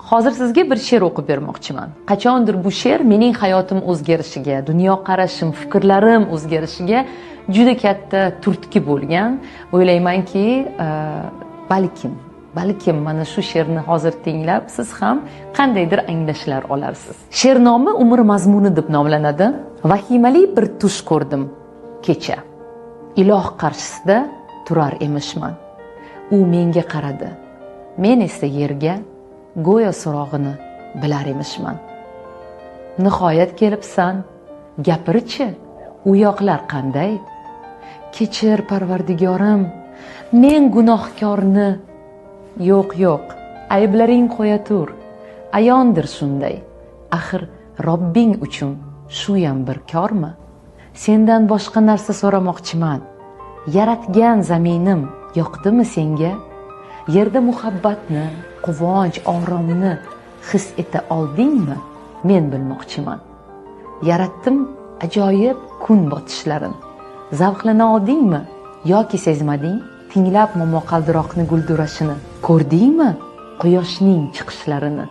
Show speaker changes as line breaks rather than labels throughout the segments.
Hozir sizga bir she'r o'qib bermoqchiman. Qachondir bu she'r mening hayotim o'zgarishiga, dunyoqarashim, fikrlarim o'zgarishiga juda katta turtki bo'lgan. O'ylaymanki, balkim mana shu she'rni hozir tinglab siz ham qandaydir anglashlar olarsiz. She'r nomi Umr mazmuni deb nomlanadi. Vahimali bir tush ko'rdim kecha. Iloh qarshisida turar emishman. U menga qaradi. Men esa yerga go'yo so'rog'ini bilar emishman. Nihoyat kelibsan, gapirchi, u yoqlar qanday? Kechir Parvardigorim, men gunohkorni. Yo'q, yo'q, ayblaring qo'ya tur. Ayondir shunday. Axir Robbing uchun shuyam bir kormi? Sendan boshqa narsa so'ramoqchiman. Yaratgan zaminim yoqdimi senga? Yerda muhabbatni, quvonch, oromni his eta oldingmi? Men bilmoqchiman. Yaratdim ajoyib kun botishlarini. Zavqlana oldingmi yoki sezmading? Tinglab momaqaldiroqni guldurashini ko'rdingmi? Quyoshning chiqishlarini.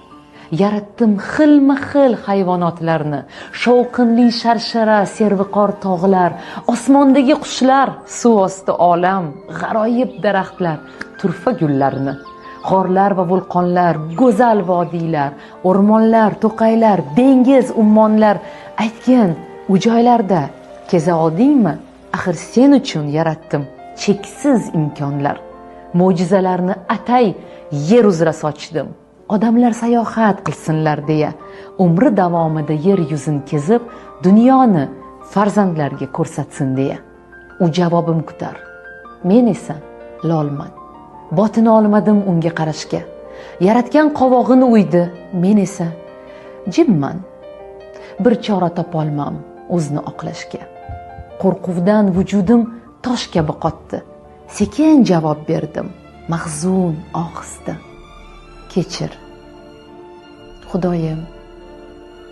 Yaratdim xilma-xil hayvonotlarni, shovqinli sharshara, serviqor tog'lar, osmondagi qushlar, suv osti olam, g'aroyib daraxtlar, turfa gullarni, g'orlar va vulqonlar, go'zal vodiylar, o'rmonlar, to'qaylar, dengiz, ummonlar. Aytgin, u joylarda keza oldingmi? Axir sen uchun yaratdim cheksiz imkonlar. Mo'jizalarni atay yer uzra sochdim. Odamlar sayohat qilsinlar deya umri davomida yer yuzini kezib, dunyoni farzandlarga ko'rsatsin deya. U javobim kutar. Men esa lolman. Botina olmadim unga qarashga. Yaratgan qovog'ini uydi, men esa jimman. Bir chora topolmam o'zini oqlashga. Qo'rquvdan vujudim tosh kabi qotdi. Sekin javob berdim, mahzun ohista. Kechir. Xudoyim,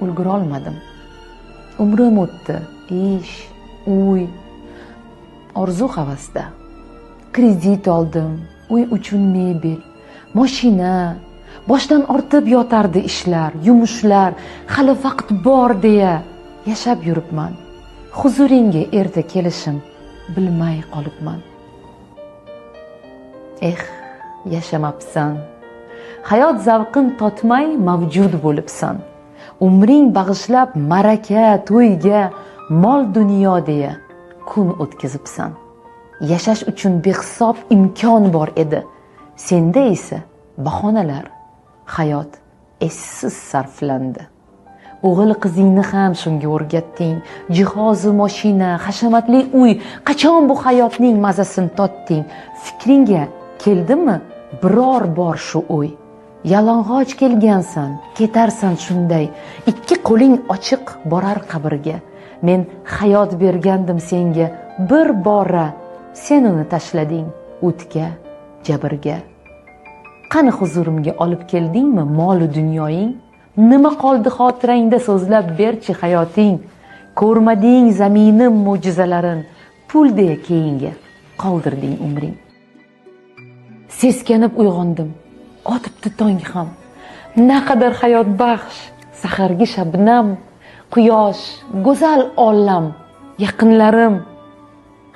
ulgura olmadim. Umrim o'tdi, ish, uy, orzu havasda. Kredit oldim, uy uchun mebel, mashina, boshdan ortib yotardi ishlar, yumushlar, hali vaqt bor deya yashab yuribman. Huzuringga erta kelishim bilmay qolibman. Eh, yashamabsan. Hayot zavqin totmay mavjud bo'libsan. Umring bag'ishlab maraka, to'yga, mol dunyo deya kun o'tkazibsan. Yashash uchun behisob imkon bor edi. Senda esa bahonalar, hayot essiz sarflandi. O'g'il qizingni ham shunga o'rgatding. Jihozu mashina, hashamatli uy, qachon bu hayotning mazasini totding? Fikringga keldimi biror bor shu o'y? Yalang'och kelgansan, ketarsan shunday. Ikki qo'ling ochiq borar qabrga. Men hayot bergandim senga bir bora, sen uni tashlading o'tga, jabrga. Qani huzurimga olib keldingmi mol dunyoying? Nima qoldi xotirangda so'zlab berchi hayoting? Ko'rmading zaminim mo'jizalarin, pul deya keyinga qoldirding umring. Seskanib uyg'ondim. Otibdi tong ham. Naqadar hayot baxsh, sahargi shabnam, quyosh, go'zal olam, yaqinlarim.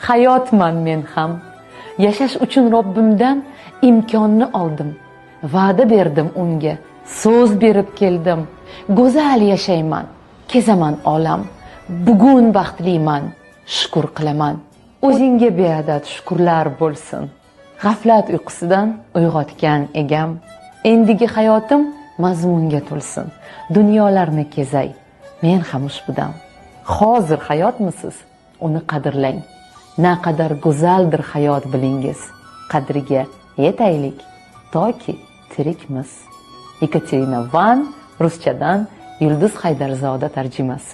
Hayotman men ham. Yashash uchun Robbimdan imkonni oldim. Va'da berdim unga, so'z berib keldim. Go'zal yashayman, kezaman olam. Bugun baxtliman, shukr qilaman. O'zingga beadad shukrlar bo'lsin. G'aflat uyqusidan uyg'otgan egam. Endigi hayotim mazmunga to'lsin. Dunyolarni kezay, men ham ushbudam. Hozir hayotmisiz, uni qadrlang. Naqadar go'zaldir hayot bilingiz. Qadriga yetaylik, toki tirikmiz. Yekaterina Van, ruschadan Yulduz Haydarzoda tarjimasi.